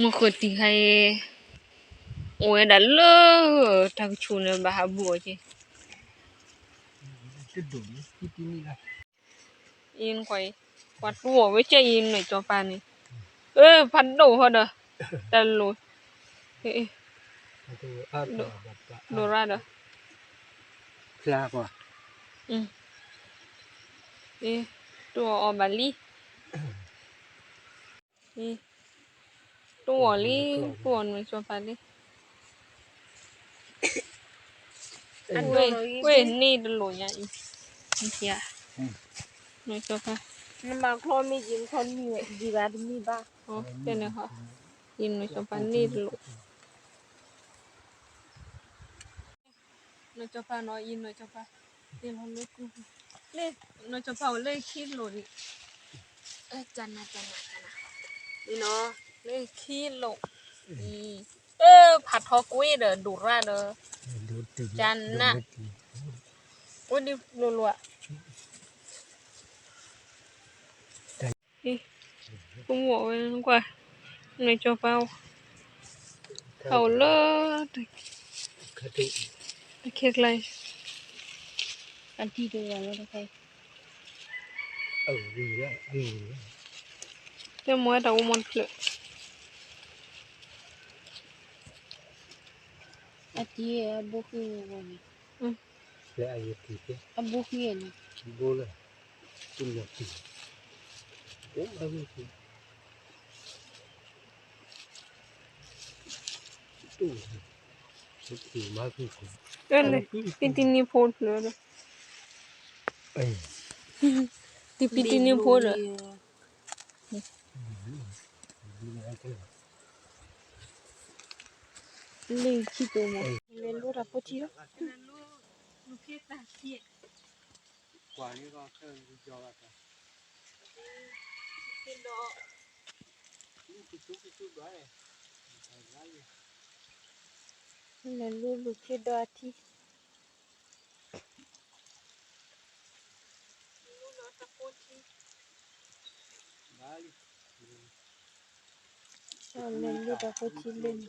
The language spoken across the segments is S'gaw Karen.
မုၢ်ဃုတံၤခါအံၤ အိၣ်ဝဲဒၣ်လၢ တၢ်ကဆူၣ်န့ၣ် ဘၣ်ဟးဘူးအီၤက့ၤ အံၤနကွၢ်အံၤ ပှၤတူၢ်အီၤဝဲကဲအံၤ နွဲၣ်စီၤပၤန့ၣ် အၢ ဖးဒိၣ်ဟီဒီး တၢ်လိၣ် ဒိၣ်ရၣ်ဒီး ဖျါကွၢ် တူၢ်အီၤအီၤဘၣ်လံ တူၢ်အီၤလံ တူၢ်အီၤနွဲၣ်စီၤပၤလံ ဝဲန့ၣ်တလိၣ်ညါအံၤ နွဲၣ်စီၤပၤ နမၤချီမ့ၢ်ယံၤ နချီနံၣ်ဝဲ ယံၤဘၣ်တမံၤဘၣ် တဲန့ၣ်ဟီ ယံၤနွဲၣ်စီၤပၤန့ၣ်တလိၣ် နွဲၣ်စီၤပၤနီၤ အံၤနွဲၣ်စီၤပၤ တ့ၢ်လီၤလၢကူ လၢ နွဲၣ်စီၤပၤအိၣ်လၢခံလိၤဒံး ကနၤကနၤကနၤ အံၤနီၤ လၢခံလိၤ အံၤ အၢ ဖးထီကွ့ဒီး ဒိၣ်ရၣ်ဒီး ကနၤ အိၣ်ဒံးလိၤလိၤ ကမီၤဝဲကွၢ် နွဲၣ်စီၤပၤ ဟးအိၣ်လၢ တခဲကျါ အတံၤတဂၤလၢတခါ တဲမီၤတၢ်အိၣ်မီၤတဖျၢၣ် အတံၤအဘိဃံဂီၤန့ၣ် အဘိဃံန့ၣ် ပတံၤနံၤဖိတဖျၢၣ်ဒီး တံၤပတံၤနံၤဖိဒီး လၢခံတိၤမး လဲၤလိတၢ်ဖိထံလီၤ လဲၤလိလူၤခ့ဒီးအထံ လဲၤလိတၢ်ဖိထံလၢန့ၣ် က့ၤ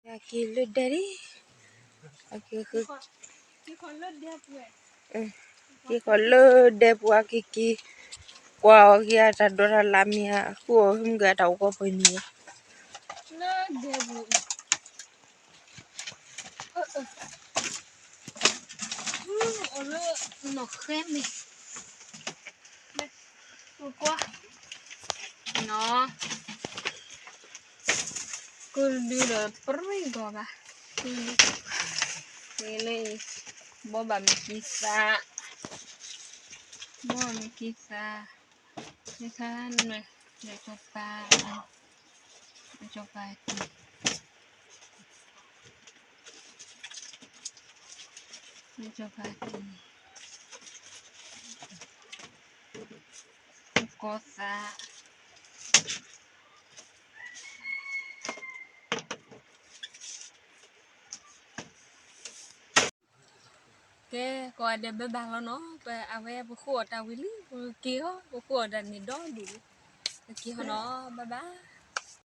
လၢဒဲလံ က့ၤဃီၤလၢဒဲပူၤ အက့ၤက့ၤ ကွၢ်အီၤက့ၤအတၢ်ဒိးတၢ်လၢမ့ၢ်ဧါ ဃုအီၤမုၢ်က့ၤအတၢ်အိၣ်ကီၢ်ပှဲၤမံၤဧါ လၢဒဲပူၤ အိၣ်လၢနီၢ်ဃဲမ့ၢ် ကွၢ် နီၢ် ကလုၢ်ဒီးပရ့ၣ်ဂီၤဘၣ် လၢအံၤ ဘီဘၣ်မ့ၢ်က့ၤသး ဘီဘၣ်မ့ၢ်က့ၤသး နခါနွဲၣ်စီၤပၤ နွဲၣ်စီၤပၤတံၤ နွဲၣ်စီၤပၤတံၤ ကီသး ကဲ ကိးဂၤဒဲးဘၣ်ဘၣ်လီၤနီၤ ပအဝဲပဃုအီၣ်တၢ်ဝံၤလံ ပက့ၤအီၤ ပဃုအီၣ်တၢ်န့ၣ်ဒီဒူၣ်လံ ပက့ၤအီၤနီၤ ဘၣ်ဘၣ်